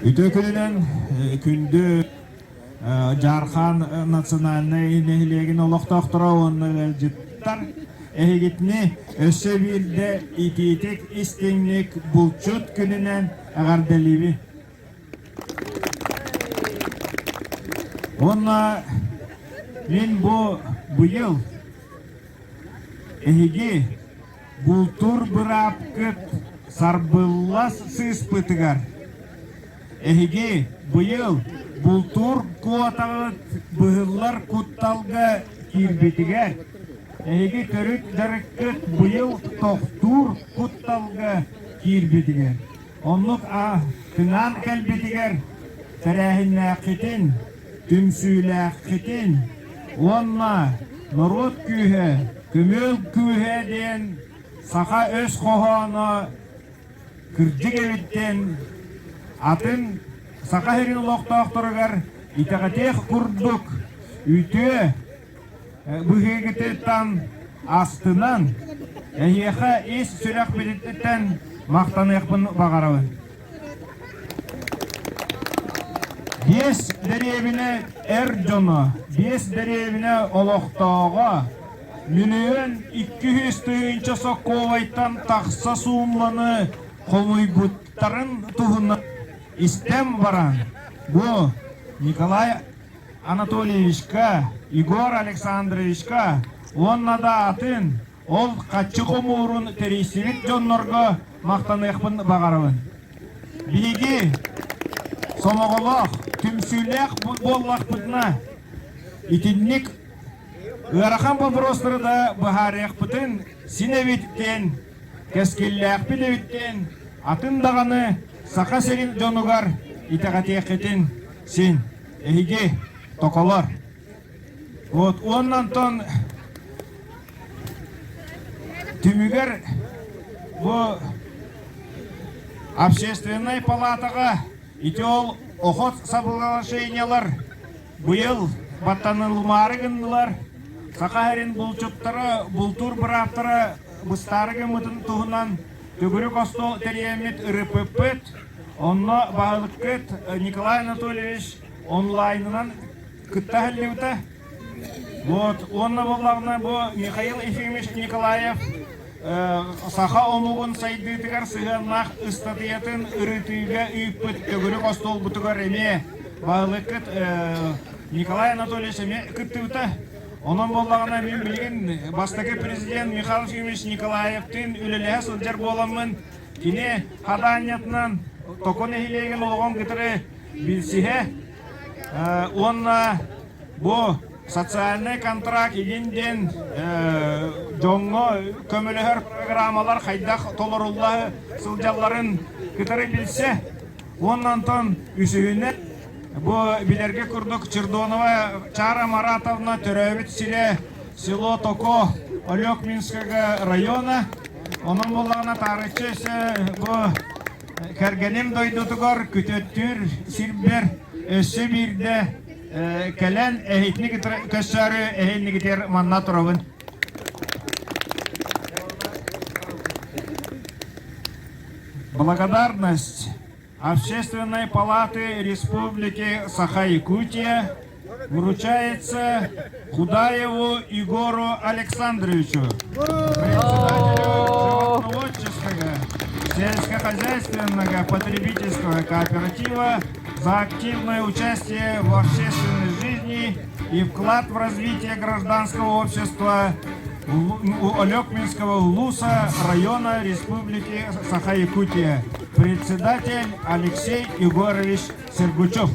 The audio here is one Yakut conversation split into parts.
Үтүө күнүнэн күндү Дьаархан национальнай нэһилиэгин олохтоохторо уонна ыалдьыттар эһигитини өссө биирдэ итиитик истиҥник булчут күнүнэн эҕэрдэлиибин. Уонна мин бу быйыл эһиги бултуур быраапкыт сарбылла сыыспытыгар эһиги быйыл бултуур куотаҕыт быһыллар кутталга киирбитигэр эһиги төрүт дьарыккыт быйыл тохтуур кутталга киирбитигэр оннук тыҥаан кэлбитигэр тэрээһиннээххитин түмсүүлээххитин уонна норуот күүһэ, көмүөл күүһэ диэн саха өс хоһооно кырдьык эбит диэн атын Саха сирин олохтоохторугар итэҕэтиэх курдук үтүө быһыыгытыттан астынан эһиэхэ ис сүрэхпититтэн махтаныахпын баҕарабын. Биэс дэриэбинэ эр дьоно, биэс дэриэбинэ олохтооҕо 1 200 000 сокуобайтан тахса суумманы хомуйбуттарын туһунан истэн баран, бу Николай Анатольевичка, Егор Александровичка уонна да атын ол хаччы хомуурун тэрийсибит дьоннорго махтаныахпын баҕарабын. Биһиги сомоҕолоох, түмсүүлээх буоллахпытына, итинник ыарахан боппуруостары да быһаарыахпытын син эбит диэн, кэскиллээхпит эбит диэн, атын даҕаны Саха сирин дьонугар итэҕэтиэххитин син. Эһиги токолор. Вот уонна онтон түмүгэр бу общественнай палатаҕа ити ол охот соглашениялар быйыл баттанылмаары гыннылар. Саха сирин булчуттара бултуур бырааптара быстаары гыммытын туһунан төгүрүк остуол тэрийэммит ырыппыппыт. Онно баһылыкпыт Николай Анатольевич онлайнынан кытта иһиллибитэ. Вот, уонна буоллаҕына бу Михаил Ефимович Николаев саха омугун сайдыытыгар сыһыаннаах ыстатыйатын ырытыыга ыыппыт төгүрүк остуолбутугар эмиэ баһылыккыт Николай Анатольевич эмиэ кыттыбыта. Онон буоллаҕына мин билигин бастакы президент Михаил Ефимович Николаевтыын үлэлэһэ сылдьар буоламмын кини хадаанньатынан Токо нэһилиэгин олоҕун кытары билсиһэ уонна бу социальный контракт игин диэн дьоҥҥо көмөлөһөр программалар хайдах толорулла сылдьалларын кытары билсэ уонна онтон үсүһүнэн бу билэргэ курдук Чердонова Чара Маратовна төрөөбүт сирэ село Токо Олекминского района онон буоллаҕына таарыччы өссө бу Кэргэним дойдутугар күтөттүүр сирбэр өссө биирдэ кэлэн эһитини көссөөрү эһиннигитигэр манна турабын. Благодарность Общественной палаты Республики Саха-Якутия вручается Худаеву Егору Александровичу, председателю животноводческого сельскохозяйственного потребительского кооператива за активное участие в общественной жизни и вклад в развитие гражданского общества Олекминского улуса района Республики Саха-Якутия. Председатель Алексей Егорович Сергучев.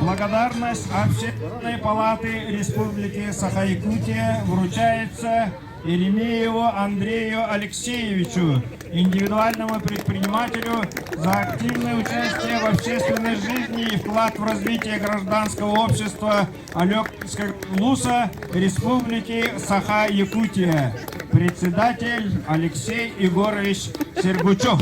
Благодарность Общественной палаты Республики Саха-Якутия вручается Еремееву Андрею Алексеевичу, индивидуальному предпринимателю, за активное участие в общественной жизни и вклад в развитие гражданского общества Алекского Луса Республики Саха-Якутия. Председатель Алексей Егорович Сергучев.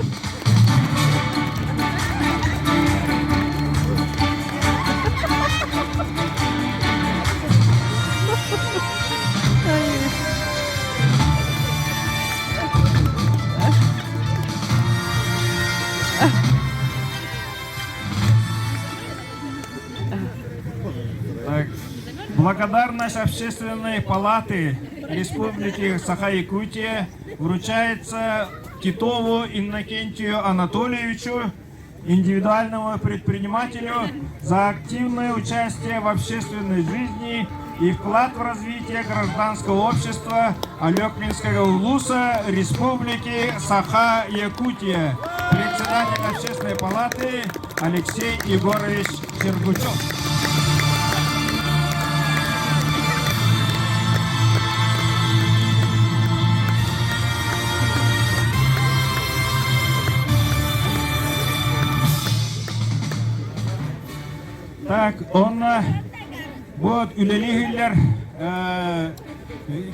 Благодарность Общественной палаты Республики Саха-Якутия вручается Титову Иннокентию Анатольевичу, индивидуальному предпринимателю за активное участие в общественной жизни и вклад в развитие гражданского общества Алекминского улуса Республики Саха-Якутия. Председатель Общественной палаты Алексей Егорович Сергучев. Так, онно вот үлэлииллэр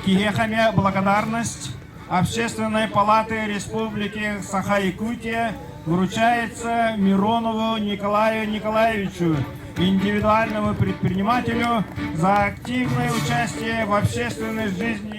киһиэхэ эмиэ благодарность Общественной палаты Республики Саха-Якутия вручается Миронову Николаю Николаевичу, индивидуальному предпринимателю, за активное участие в общественной жизни.